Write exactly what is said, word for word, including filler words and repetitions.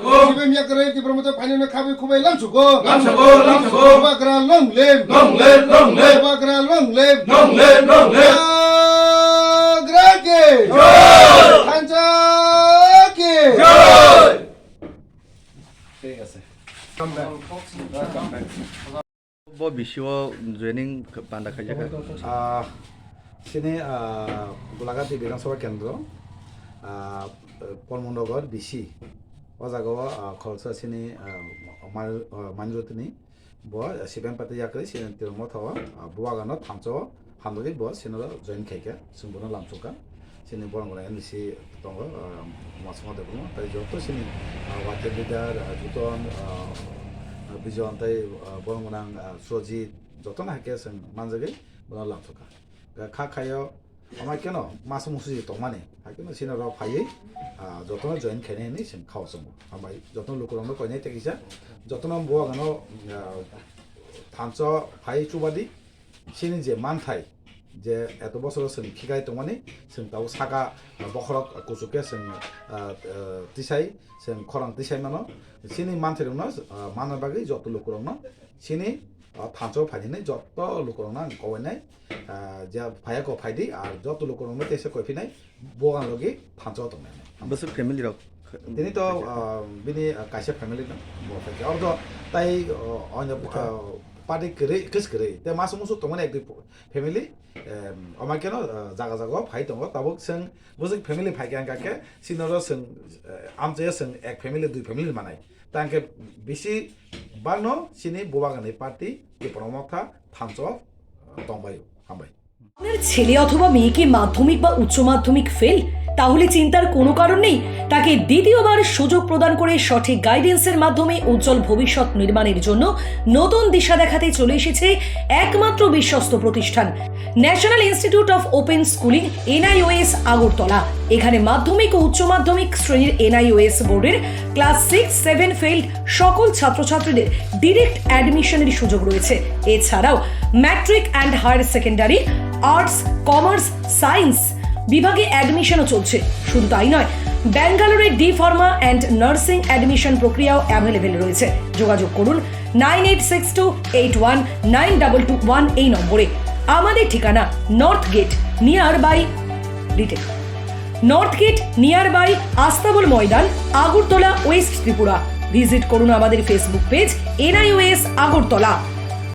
Sibem yakarwi Tipra Motha phainano khabai khubai lamsugo. Lamsugo, lamsugo. Bubagra long live. Long live, long live. Bubagra long live. Long live, long live. Bubagra ki. Jai. Thansa ki. Jai. Thik ase. Bo B C o joining panda khaijak kha. Ah, sini, ah, Golaghati Bidhan Sabha Kendro, ah, Polmon Nagar B C. O jaga o, ah, kholsa sini, ah, Mani-, ah, Manirotini bo, ah, Sibem Pati yakrwi sini Tipra Motha o, ah, Bubagra no thansa o. Hamjagwi bo sino join khaikha, chwng bono lamsukha. Chini borok rok N B C tongo, ah, Masuma Debbarma, tei joto chini, ah, Y T leader, ah, Juton, ah, ah, Bijon, tei, ah, borok gwnang, ah, Sojit, jotono hai khe chwng manjagwi bono lamsukha. Kha khaio, amai keno masa musuji tongmani, hai keno chini rok phaiwi, ah, jotono join khainai hinwi chwng khao chongo. Hambai, jotono lukurokno koinai tei kisa, jotono bubagrano, ah, thansa phai chubadi, chini je manthai, je eto bosoro chwng khikai tongmani, chwng tabuk saka, ah, bokhorok kuchuk khe chwng, ah, ah, tisai, chwng khorang tisai mano. Chini manthairokno, ah, manna bagwi joto lukurokno chini, ah, thansa o phainani joto lukurokno ang kobainai, ah, je phaiya kok phaidi, ar joto lukurokno teisa koiphinai. Bubagra logi thansa o tongnai. Bwswk family rok? Tini to, ah, bini, ah, kaisa family no. Bo khe ordo tai, ah, onyo, ah, party kwrwi, kwrwi kwrwi. Te mas musu tongmani ek dui family, em, amai keno, ah, jaga jaga o phai tongo. Tabuk chwng bwswk family phai khe ang kha khe, chini oro chwng, eh, amchai o chwng ek family, dui family manai. Ta ang khe bisi bagno chini Bubagra ni party, Tipra Motha thansa o, ah, tongbai o. Hambai. আপনার ছেলে অথবা মেয়েকে মাধ্যমিক বা উচ্চ মাধ্যমিক ফেল? তাহলে চিন্তার কোনো কারণ নেই। তাকে দ্বিতীয়বার সুযোগ প্রদান করে সঠিক গাইডেন্সের মাধ্যমে উজ্জ্বল ভবিষ্যৎ নির্মাণের জন্য নতুন দিশা দেখাতে চলে এসেছে একমাত্র বিশ্বস্ত প্রতিষ্ঠান national institute of open schooling, NIOS, Agartala. এখানে মাধ্যমিক ও উচ্চ মাধ্যমিক শ্রেণীর এনআইওএস বোর্ডের ক্লাস সিক্স সেভেন ফেইলড সকল ছাত্রছাত্রীদের ডিরেক্ট অ্যাডমিশনের সুযোগ রয়েছে। এছাড়াও matric and higher secondary, arts, commerce, science বিভাগে অ্যাডমিশনও চলছে। শুধু তাই নয়, ব্যাঙ্গালোরে D pharma and nursing admission প্রক্রিয়াও অ্যাভেলেবল রয়েছে। যোগাযোগ করুন nine eight six two eight one nine double two one এই নম্বরে। আমাদের ঠিকানা নর্থ গেট, নিয়ার বাই রিটেক, north gate, near by Astabal Maidan, Agartala, West Tripura. Visit করুন আমাদের ফেসবুক পেজ এনআইওএস আগরতলা।